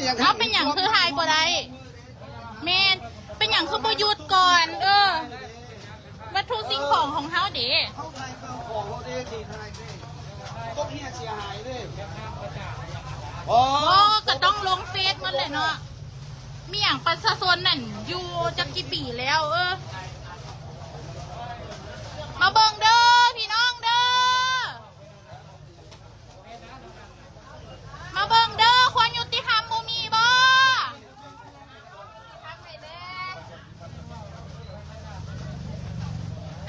ເອົາ ເປັນຫຍັງຄືຖ່າຍບໍ່ໄດ້? ແມ່ນ ເປັນຫຍັງຄືບໍ່ຢຸດກ່ອນ? ເອີ ວັດຖຸສິ່ງຂອງຂອງເຮົາເດ? ໂອ້ ກໍຕ້ອງລົງເຟສໝົດແຫຼະເນາະ. ມີຫຍັງປະຊາຊົນນັ້ນຢູ່ຈັກກີ່ປີແລ້ວ? ເອີ ມາເບິ່ງເດີພີ່ນ້ອງເດີ. ມາເບິ່ງເດີ ຄວາມຍຸຕິທຳບໍ່ມີບໍ່?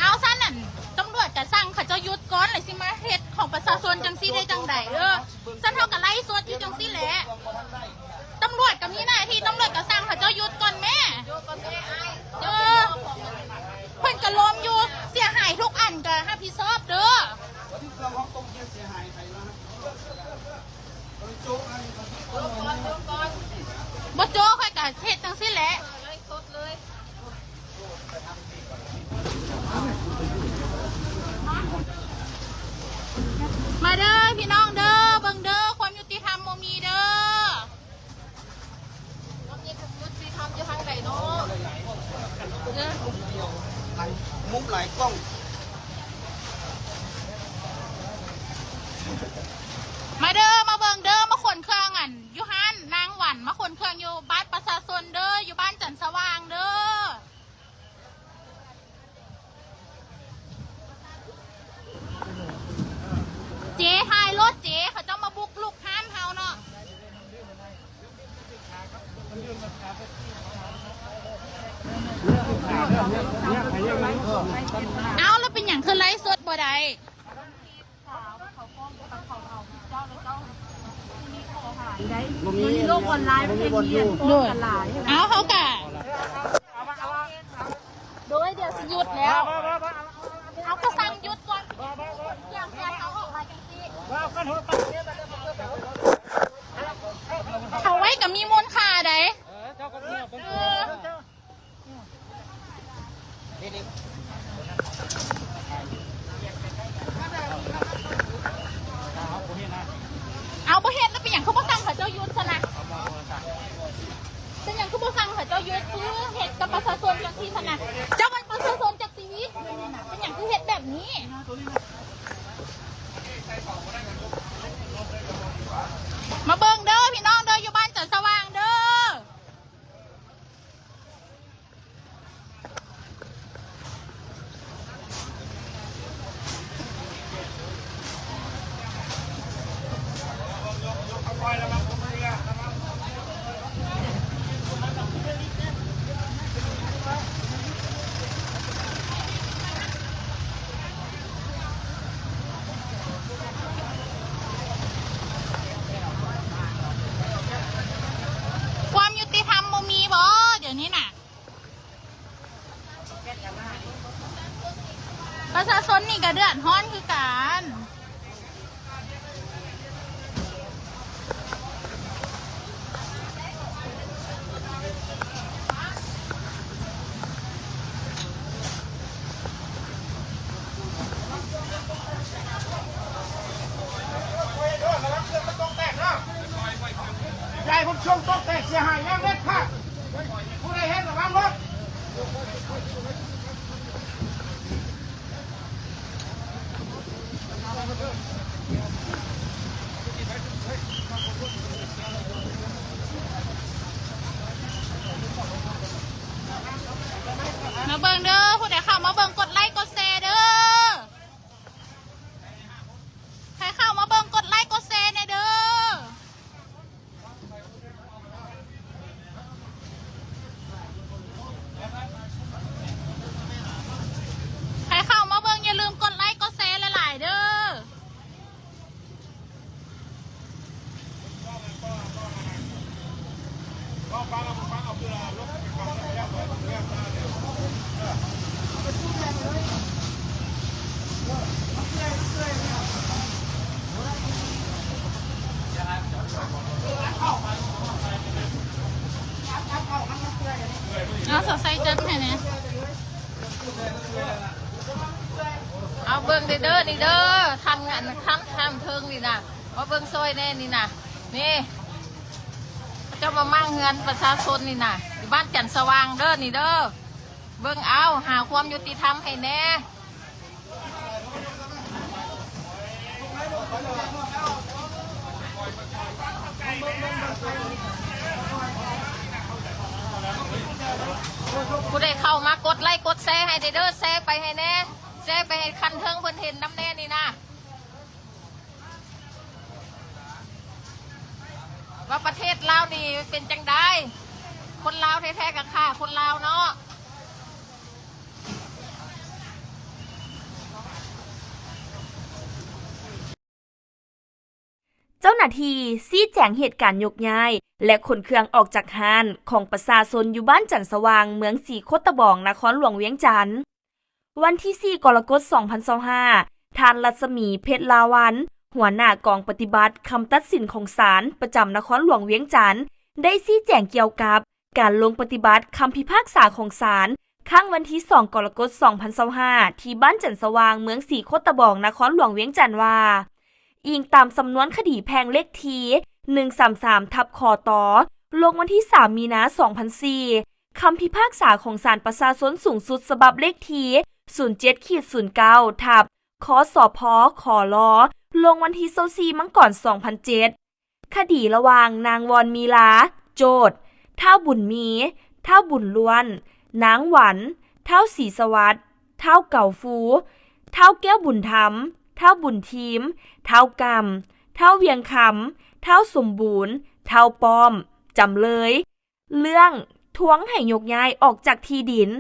ເອົາຊັ້ນນັ້ນ ຕຳຫຼວດກະສັ່ງເຂົາເຈົ້າຢຸດກ່ອນ ແລ້ວຊິມາເຮັດຂອງປະຊາຊົນຈັ່ງຊີ້ໄດ້ຈັ່ງໃດ? ເອີ ຊັ້ນເຮົາກະໄລສົດຢູ່ຈັ່ງຊີ້ແຫຼະ. ຕຳຫຼວດກະມີໜ້າທີ່ ຕຳຫຼວດກະສັ່ງເຂົາເຈົ້າຢຸດກ່ອນແມ້. ເອີ ເພິ່ນກະລົມຢູ່ ເສຍຫາຍທຸກອັນກະຮັບຜິດຊອບເດີ. ບໍ່ໂຈ້ ຂ້ອຍກະເຮັດຈັ່ງຊີ້ແຫຼະ. ມາເດີພີ່ນ້ອງເດີ ເບິ່ງເດີ ຄວາມຍຸຕິທຳບໍ່ມີເດີ. ຄວາມຍຸຕິທຳຢູ່ທາງໃດເນາະ? ມຸມຫຼາຍກ້ອງ. ມາເດີ ມາເບິ່ງເດີ ມາຂົນເຄື່ອງອັນ ຢູ່ຮ້ານນາງຫວັນ ມາຂົນເຄື່ອງຢູ່ບັດປະຊາຊົນເດີ ຢູ່ບ້ານຈັນສະຫວ່າງເດີ. ເຈ ຖ່າຍລົດເຈ ເຂົາເຈົ້າມາບຸກລຸກຮ້ານເຮົາເນາະ. ເອົ້າ ແລ້ວເປັນຫຍັງຄືໄລຟ໌ສົດບໍ່ໄດ້? ບໍ່ມີ ໂລກອອນລາຍ ບໍ່ມີບ່ອນຢູ່ ໂດຍ ເອົ້າ ເຮົາກະ ໂດຍ ດຽວຊິຢຸດແລ້ວ ເຮົາກະສັ່ງຢຸດກ່ອນ ເອົາໄວ້ກະມີມູນຄ່າໃດ ເອີ. ເອົາ ບໍ່ເຮັດແລ້ວເປັນຫຍັງຄືບໍ່ສັ່ງເຂົາເຈົ້າຢຸດຊັ້ນນະ? ເປັນຫຍັງຄືບໍ່ສັ່ງເຂົາເຈົ້າຢຸດ? ຄືເຮັດກັບປະຊາຊົນຈັ່ງຊີ້ຊັ້ນນະ? ເຈົ້າເປັນປະຊາຊົນຈັກຊີວິດ ເປັນຫຍັງຄືເຮັດແບບນີ້? ມາເບິ່ງເດີພີ່ນ້ອງເດີ ຢູ່ບ້ານຈັນສະຫວ່າງເດີ. ຄວາມຍຸຕິທຳບໍ່ມີບໍ ດຽວນີ້ນະ? ປະຊາຊົນນີ້ກະເດືອດຮ້ອນຄືກັນ. ຢ່າໃຫ້ຄົນຊົງໂຕະແຕກເສຍຫາຍຢ່າງເດັດຂາດ. ຜູ້ໃດເຫັນລະວັງລົດ. ມາເບິ່ງເດີ ຜູ້ໃດເຂົ້າມາເບິ່ງກົດໄລ້ກົດແຊເດີ. ໃຜເຂົ້າມາເບິ່ງກົດໄລ້ກົດແຊແດ່ເດີ. ໃຜເຂົ້າມາເບິ່ງຢ່າລືມກົດໄລ້ກົດແຊຫຼາຍໆເດີ. ເອົາ ສາວໄຊຈັດໃຫ້ແດ່. ເອົາເບິ່ງເດີ ນີ້ເດີ ທາງອັນ ທາງ ທາງເທິງນີ້ນະ ມາເບິ່ງຊ່ອຍແດ່ນີ້ນະ ນີ້. ເຈົ້າມາມ້າງເຮືອນປະຊາຊົນນີ້ນະ ຢູ່ບ້ານຈັນສະຫວ່າງເດີ ນີ້ເດີ ເບິ່ງເອົາ ຫາຄວາມຍຸຕິທຳໃຫ້ແດ່. ຜູ້ໃດເຂົ້າມາກົດໄລ້ກົດແຊໃຫ້ແດ່ເດີ ແຊໄປໃຫ້ແດ່ ແຊໄປໃຫ້ຂັ້ນເທິງເພິ່ນເຫັນນຳແດ່ນີ້ນະ ວ່າປະເທດລາວນີ້ເປັນຈັ່ງໃດ ຄົນລາວແທ້ໆກໍຂ້າຄົນລາວເນາະ. ເຈົ້າໜ້າທີ່ຊີ້ແຈງເຫດການຍົກຍ້າຍ ແລະ ຂົນເຄື່ອງອອກຈາກຮ້ານຂອງປະຊາຊົນຢູ່ບ້ານຈັນສະຫວ່າງ ເມືອງສີໂຄດຕະບອງ ນະຄອນຫຼວງວຽງຈັນ. ວັນທີສີ່ ກໍລະກົດ ສອງພັນຊາວຫ້າ ທ່ານ ລັດສະໝີ ເພັດລາວັນ ຫົວໜ້າກອງປະຕິບັດຄຳຕັດສິນຂອງສານປະຈຳນະຄອນຫຼວງວຽງຈັນ ໄດ້ຊີ້ແຈງກ່ຽວກັບການລົງປະຕິບັດຄຳພິພາກສາຂອງສານ ຄັ້ງວັນທີສອງ ກໍລະກົດ ສອງພັນຊາວຫ້າ ທີ່ບ້ານຈັນສະຫວ່າງ ເມືອງສີໂຄດຕະບອງ ນະຄອນຫຼວງວຽງຈັນວ່າ ອີງຕາມສຳນວນຄະດີແພ່ງເລກທີ ໜຶ່ງສາມສາມ ທັບ ຄຕ ລົງວັນທີສາມ ມີນາ ສອງພັນສີ່ ຄຳພິພາກສາຂອງສານປະຊາຊົນສູງສຸດ ສະບັບເລກທີ ສູນເຈັດ ຂີດ ສູນເກົ້າ ທັບ ຄສພ ຄລ ລົງວັນທີຊາວສີ່ ມັງກອນ ສອງພັນເຈັດ ຄະດີລະຫວ່າງນາງ ວອນມີລາ ໂຈດ, ທ້າວ ບຸນມີ, ທ້າວ ບຸນລ້ວນ, ນາງ ຫວັນ, ທ້າວ ສີສະຫວັດ, ທ້າວ ເກົາຟູ, ທ້າວ ແກ້ວບຸນທຳ, ທ້າວ ບຸນທີມ, ທ້າວ ກຳ, ທ້າວ ວຽງຄຳ, ທ້າວ ສົມບູນ, ທ້າວ ປ້ອມ ຈຳເລີຍ ເລື່ອງທວງໃຫ້ຍົກຍ້າຍອອກຈາກທີ່ດິນ.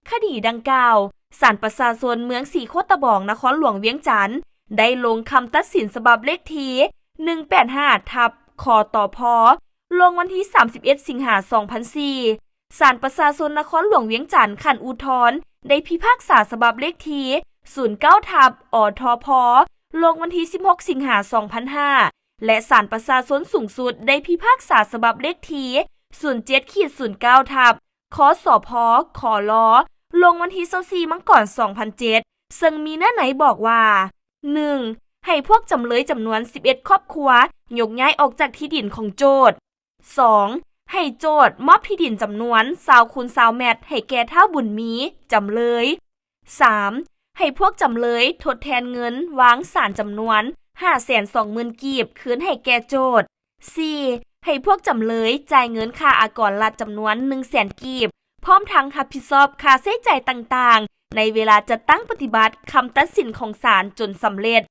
ຄະດີດັ່ງກ່າວ ສານປະຊາຊົນເມືອງສີໂຄດຕະບອງ ນະຄອນຫຼວງວຽງຈັນ ໄດ້ລົງຄຳຕັດສິນສະບັບເລກທີ ໜຶ່ງແປດຫ້າ ທັບ ຄຕພ ລົງວັນທີສາມສິບເອັດ ສິງຫາ ສອງພັນສີ່ ສານປະຊາຊົນນະຄອນຫຼວງວຽງຈັນ ຂັ້ນອຸທອນ ໄດ້ພິພາກສາສະບັບເລກທີ ສູນເກົ້າ ທັບ ອທພ ລົງວັນທີສິບຫົກ ສິງຫາ ສອງພັນຫ້າ ແລະ ສານປະຊາຊົນສູງສຸດໄດ້ພິພາກສາສະບັບເລກທີ ສູນເຈັດ ຂີດ ສູນເກົ້າ ທັບ ຄສພ ຄລ ລົງວັນທີຊາວສີ່ ມັງກອນ ສອງພັນເຈັດ ເຊິ່ງມີເນື້ອໃນບອກວ່າ ໜຶ່ງ ໃຫ້ພວກຈຳເລີຍຈຳນວນສິບເອັດຄອບຄົວຍົກຍ້າຍອອກຈາກທີ່ດິນຂອງໂຈດ. ສອງ ໃຫ້ໂຈດມອບທີ່ດິນຈຳນວນຊາວຄູນຊາວແມັດໃຫ້ແກ່ທ້າວບຸນມີ ຈຳເລີຍ. ສາມ ໃຫ້ພວກຈຳເລີຍທົດແທນເງິນວາງສານຈຳນວນຫ້າແສນສອງໝື່ນກີບຄືນໃຫ້ແກ່ໂຈດ. ສີ່ ໃຫ້ພວກຈຳເລີຍຈ່າຍເງິນຄ່າອາກອນລັດຈຳນວນໜຶ່ງແສນກີບ ພ້ອມທັງຮັບຜິດຊອບຄ່າໃຊ້ຈ່າຍຕ່າງໆ ໃນເວລາຈັດຕັ້ງປະຕິບັດຄຳຕັດສິນຂອງສານຈົນສຳເລັດ.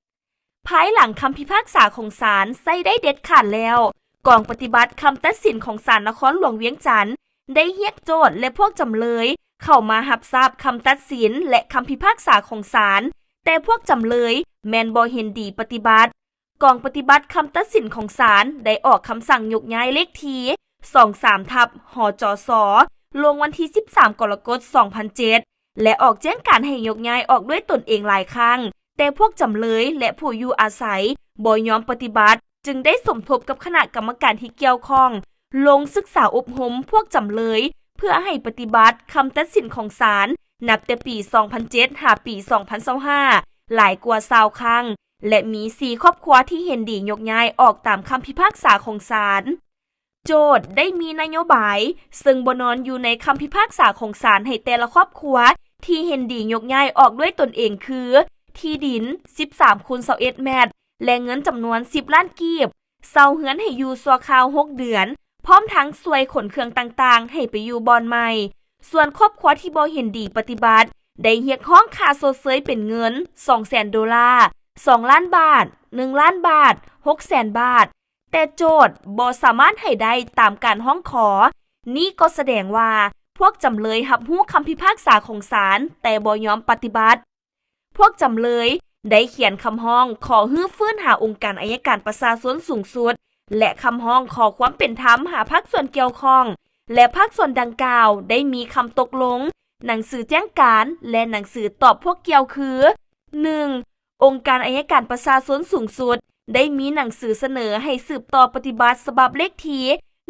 ພາຍຫຼັງຄຳພິພາກສາຂອງສານໃຊ້ໄດ້ເດັດຂາດແລ້ວ, ກອງປະຕິບັດຄຳຕັດສິນຂອງສານນະຄອນຫຼວງວຽງຈັນ ໄດ້ຮຽກໂຈດ ແລະ ພວກຈຳເລີຍເຂົ້າມາຮັບຊາບຄຳຕັດສິນ ແລະ ຄຳພິພາກສາຂອງສານ, ແຕ່ພວກຈຳເລີຍແມ່ນບໍ່ເຫັນດີປະຕິບັດ. ກອງປະຕິບັດຄຳຕັດສິນຂອງສານໄດ້ອອກຄຳສັ່ງຍົກຍ້າຍເລກທີ ສອງສາມ ທັບ ຫຈສ ລົງວັນທີສິບສາມ ກໍລະກົດ ສອງພັນເຈັດ ແລະ ອອກແຈ້ງການໃຫ້ຍົກຍ້າຍອອກດ້ວຍຕົນເອງຫຼາຍຄັ້ງ, ແຕ່ພວກຈຳເລີຍ ແລະ ຜູ້ຢູ່ອາໄສບໍ່ຍອມປະຕິບັດ, ຈຶ່ງໄດ້ສົມທົບກັບຄະນະກຳມະການທີ່ກ່ຽວຂ້ອງ ລົງສຶກສາອົບຮົມພວກຈຳເລີຍ ເພື່ອໃຫ້ປະຕິບັດຄຳຕັດສິນຂອງສານ ນັບແຕ່ປີສອງພັນເຈັດ ຫາປີສອງພັນຊາວຫ້າ ຫຼາຍກວ່າຊາວຄັ້ງ ແລະ ມີສີ່ຄອບຄົວທີ່ເຫັນດີຍົກຍ້າຍອອກຕາມຄຳພິພາກສາຂອງສານ. ໂຈດໄດ້ມີນະໂຍບາຍ ເຊິ່ງບໍ່ນອນຢູ່ໃນຄຳພິພາກສາຂອງສານໃຫ້ແຕ່ລະຄອບຄົວທີ່ເຫັນດີຍົກຍ້າຍອອກດ້ວຍຕົນເອງຄື ທີ່ດິນສິບສາມຄູນຊາວເອັດແມັດ ແລະ ເງິນຈຳນວນສິບລ້ານກີບ, ເຊົ່າເຮືອນໃຫ້ຢູ່ຊົ່ວຄາວຫົກເດືອນ, ພ້ອມທັງຊ່ວຍຂົນເຄື່ອງຕ່າງໆໃຫ້ໄປຢູ່ບ່ອນໃໝ່. ສ່ວນຄອບຄົວທີ່ບໍ່ເຫັນດີປະຕິບັດ ໄດ້ຮຽກຮ້ອງຄ່າຊົດເຊີຍເປັນເງິນສອງແສນໂດລາ, ສອງລ້ານບາດ, ໜຶ່ງລ້ານບາດ, ຫົກແສນບາດ, ແຕ່ໂຈດບໍ່ສາມາດໃຫ້ໄດ້ຕາມການຮ້ອງຂໍ. ນີ້ກໍສະແດງວ່າພວກຈຳເລີຍຮັບຮູ້ຄຳພິພາກສາຂອງສານ ແຕ່ບໍ່ຍອມປະຕິບັດ. ພວກຈຳເລີຍໄດ້ຂຽນຄຳຮ້ອງຂໍຮື້ຟື້ນຫາອົງການໄອຍະການປະຊາຊົນສູງສຸດ ແລະ ຄຳຮ້ອງຂໍຄວາມເປັນທຳຫາພາກສ່ວນກ່ຽວຂ້ອງ ແລະ ພາກສ່ວນດັ່ງກ່າວໄດ້ມີຄຳຕົກລົງ, ໜັງສືແຈ້ງການ ແລະ ໜັງສືຕອບພວກກ່ຽວຄື ໜຶ່ງ ອົງການໄອຍະການປະຊາຊົນສູງສຸດ ໄດ້ມີໜັງສືສະເໜີໃຫ້ສືບຕໍ່ປະຕິບັດສະບັບເລກທີ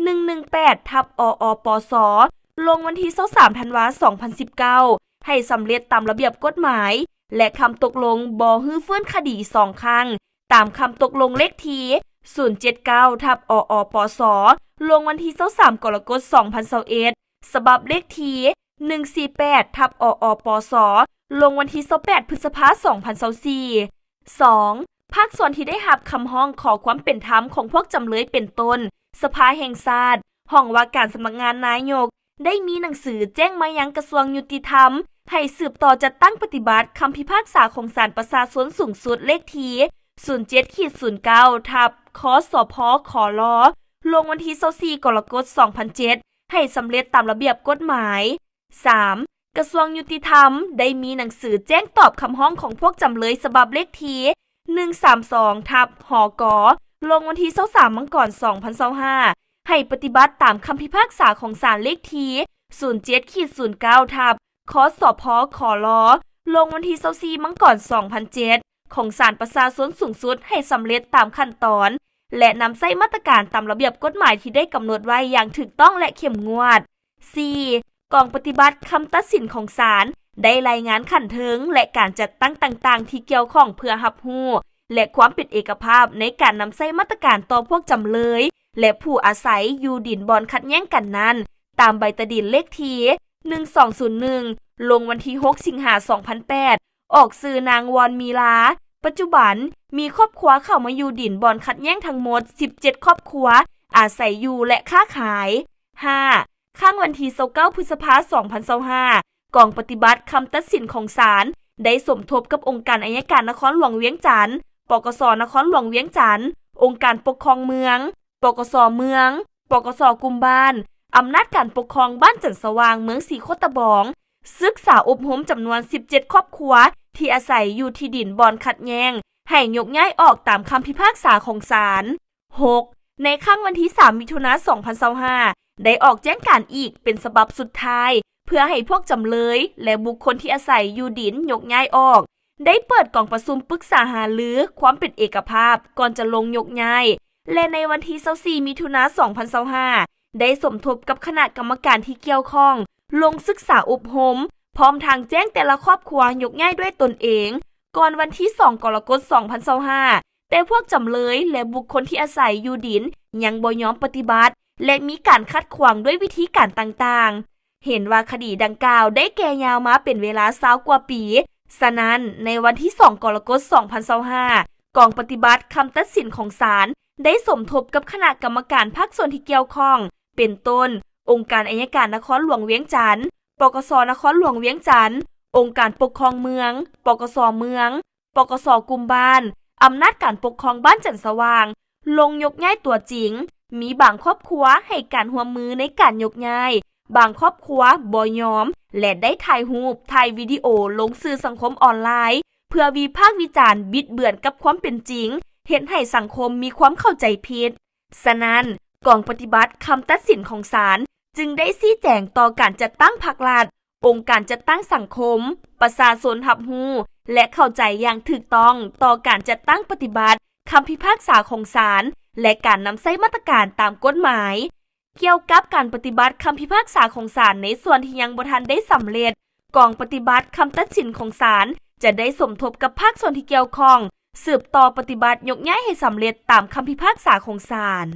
ໜຶ່ງໜຶ່ງແປດ ທັບ ອອປສ ລົງວັນທີຊາວສາມ ທັນວາ ສອງພັນສິບເກົ້າ ໃຫ້ສຳເລັດຕາມລະບຽບກົດໝາຍ ແລະ ຄຳຕົກລົງບໍ່ຮື້ຟື້ນຄະດີສອງຄັ້ງ ຕາມຄຳຕົກລົງເລກທີ ສູນເຈັດເກົ້າ ທັບ ອອປສ ລົງວັນທີຊາວສາມ ກໍລະກົດ ສອງພັນຊາວເອັດ, ສະບັບເລກທີ ໜຶ່ງສີ່ແປດ ທັບ ອອປສ ລົງວັນທີຊາວແປດ ພຶດສະພາ ສອງພັນຊາວສີ່. ສອງ, ພາກສ່ວນທີ່ໄດ້ຮັບຄຳຮ້ອງຂໍຄວາມເປັນທຳຂອງພວກຈຳເລີຍເປັນຕົ້ນ ສະພາແຫ່ງຊາດ, ຫ້ອງວ່າການສຳນັກງານນາຍົກ ໄດ້ມີໜັງສືແຈ້ງມາຍັງກະຊວງຍຸຕິທຳ ໃຫ້ສືບຕໍ່ຈັດຕັ້ງປະຕິບັດຄຳພິພາກສາຂອງສານປະຊາຊົນສູງສຸດເລກທີ ສູນເຈັດຂີດສູນເກົ້າ ທັບ ຄສພ ຄລ ລົງວັນທີຊາວສີ່ ກໍລະກົດ ສອງພັນເຈັດ ໃຫ້ສຳເລັດຕາມລະບຽບກົດໝາຍ. ສາມ, ກະຊວງຍຸຕິທຳໄດ້ມີໜັງສືແຈ້ງຕອບຄຳຮ້ອງຂອງພວກຈຳເລີຍສະບັບເລກທີ ໜຶ່ງສາມສອງ ທັບ ຫກ ລົງວັນທີຊາວສາມ ມັງກອນ ສອງພັນຊາວຫ້າ ໃຫ້ປະຕິບັດຕາມຄຳພິພາກສາຂອງສານເລກທີ ສູນເຈັດຂີດສູນເກົ້າ ທັບ ຄສພ ຄລ ລົງວັນທີຊາວສີ່ ມັງກອນ ສອງພັນເຈັດ ຂອງສານປະຊາຊົນສູງສຸດໃຫ້ສຳເລັດຕາມຂັ້ນຕອນ ແລະ ນຳໃຊ້ມາດຕະການຕາມລະບຽບກົດໝາຍທີ່ໄດ້ກຳນົດໄວ້ຢ່າງຖືກຕ້ອງ ແລະ ເຂັ້ມງວດ. ສີ່, ກອງປະຕິບັດຄຳຕັດສິນຂອງສານ ໄດ້ລາຍງານຂັ້ນເທິງ ແລະ ການຈັດຕັ້ງຕ່າງໆທີ່ກ່ຽວຂ້ອງເພື່ອຮັບຮູ້ ແລະ ຄວາມເປັນເອກະພາບໃນການນຳໃຊ້ມາດຕະການຕໍ່ພວກຈຳເລີຍ ແລະ ຜູ້ອາໄສຢູ່ດິນບ່ອນຂັດແຍ້ງກັນນັ້ນ ຕາມໃບຕາດິນເລກທີ ໜຶ່ງສອງສູນໜຶ່ງ ລົງວັນທີຫົກ ສິງຫາ ສອງພັນແປດ ອອກຊື່ນາງ ວອນມີລາ. ປັດຈຸບັນມີຄອບຄົວເຂົ້າມາຢູ່ດິນບ່ອນຂັດແຍ້ງທັງໝົດ ສິບເຈັດ ຄອບຄົວ ອາໄສຢູ່ ແລະ ຄ້າຂາຍ. ຫ້າ, ຄ້າງວັນທີຊາວເກົ້າ ພຶດສະພາ ສອງພັນຊາວຫ້າ ກອງປະຕິບັດຄຳຕັດສິນຂອງສານ ໄດ້ສົມທົບກັບອົງການໄອຍະການນະຄອນຫຼວງວຽງຈັນ, ປກສ ນະຄອນຫຼວງວຽງຈັນ, ອົງການປົກຄອງເມືອງ, ປກສ ເມືອງ, ປກສ ກຸ່ມບ້ານ, ອຳນາດການປົກຄອງບ້ານຈັນສະຫວ່າງ ເມືອງສີໂຄດຕະບອງ, ສຶກສາອົບຮົມຈຳນວນ ສິບເຈັດ ຄອບຄົວ ທີ່ອາໄສຢູ່ທີ່ດິນບ່ອນຂັດແຍ້ງ ໃຫ້ຍົກຍ້າຍອອກຕາມຄຳພິພາກສາຂອງສານ. ຫົກ, ໃນຄ້າງວັນທີສາມ ມິຖຸນາ ສອງພັນຊາວຫ້າ ໄດ້ອອກແຈ້ງການອີກເປັນສະບັບສຸດທ້າຍ ເພື່ອໃຫ້ພວກຈຳເລີຍ ແລະ ບຸກຄົນທີ່ອາໄສຢູ່ດິນຍົກຍ້າຍອອກ ໄດ້ເປີດກອງປະຊຸມປຶກສາຫາລືຄວາມເປັນເອກະພາບກ່ອນຈະລົງຍົກຍ້າຍ ແລະ ໃນວັນທີຊາວສີ່ ມິຖຸນາ ສອງພັນຊາວຫ້າ ໄດ້ສົມທົບກັບຄະນະກຳມະການທີ່ກ່ຽວຂ້ອງ ລົງສຶກສາອົບຮົມ ພ້ອມທັງແຈ້ງແຕ່ລະຄອບຄົວຍົກຍ້າຍດ້ວຍຕົນເອງ ກ່ອນວັນທີສອງ ກໍລະກົດ ສອງພັນຊາວຫ້າ ແຕ່ພວກຈຳເລີຍ ແລະ ບຸກຄົນທີ່ອາໄສຢູ່ດິນຍັງບໍ່ຍອມປະຕິບັດ ແລະ ມີການຂັດຂວາງດ້ວຍວິທີການຕ່າງໆ. ເຫັນວ່າຄະດີດັ່ງກ່າວໄດ້ແກ່ຍາວມາເປັນເວລາຊາວກວ່າປີ, ສະນັ້ນ ໃນວັນທີສອງ ກໍລະກົດ ສອງພັນຊາວຫ້າ ກອງປະຕິບັດຄຳຕັດສິນຂອງສານ ໄດ້ສົມທົບກັບຄະນະກຳມະການພາກສ່ວນທີ່ກ່ຽວຂ້ອງ ເປັນຕົ້ນ ອົງການໄອຍະການນະຄອນຫຼວງວຽງຈັນ, ປກສ ນະຄອນຫຼວງວຽງຈັນ, ອົງການປົກຄອງເມືອງ, ປກສ ເມືອງ, ປກສ ກຸ່ມບ້ານ, ອຳນາດການປົກຄອງບ້ານຈັນສະຫວ່າງ ລົງຍົກຍ້າຍຕົວຈິງ, ມີບາງຄອບຄົວໃຫ້ການຮ່ວມມືໃນການຍົກຍ້າຍ, ບາງຄອບຄົວບໍ່ຍອມ ແລະ ໄດ້ຖ່າຍຮູບ, ຖ່າຍວິດີໂອລົງສື່ສັງຄົມອອນລາຍ ເພື່ອວິພາກວິຈານບິດເບືອນກັບຄວາມເປັນຈິງ, ເຮັດໃຫ້ສັງຄົມມີຄວາມເຂົ້າໃຈຜິດ. ສະນັ້ນ, ກອງປະຕິບັດຄຳຕັດສິນຂອງສານ ຈຶ່ງໄດ້ຊີ້ແຈງຕໍ່ການຈັດຕັ້ງພາກລັດ, ອົງການຈັດຕັ້ງສັງຄົມ, ປະຊາຊົນຮັບຮູ້ ແລະ ເຂົ້າໃຈຢ່າງຖືກຕ້ອງຕໍ່ການຈັດຕັ້ງປະຕິບັດຄຳພິພາກສາຂອງສານ ແລະ ການນຳໃຊ້ມາດຕະການຕາມກົດໝາຍ. ກ່ຽວກັບການປະຕິບັດຄຳພິພາກສາຂອງສານໃນສ່ວນທີ່ຍັງບໍ່ທັນໄດ້ສຳເລັດ, ກອງປະຕິບັດຄຳຕັດສິນຂອງສານ ຈະໄດ້ສົມທົບກັບພາກສ່ວນທີ່ກ່ຽວຂ້ອງ ສືບຕໍ່ປະຕິບັດຍົກຍ້າຍໃຫ້ສຳເລັດຕາມຄຳພິພາກສາຂອງສານ.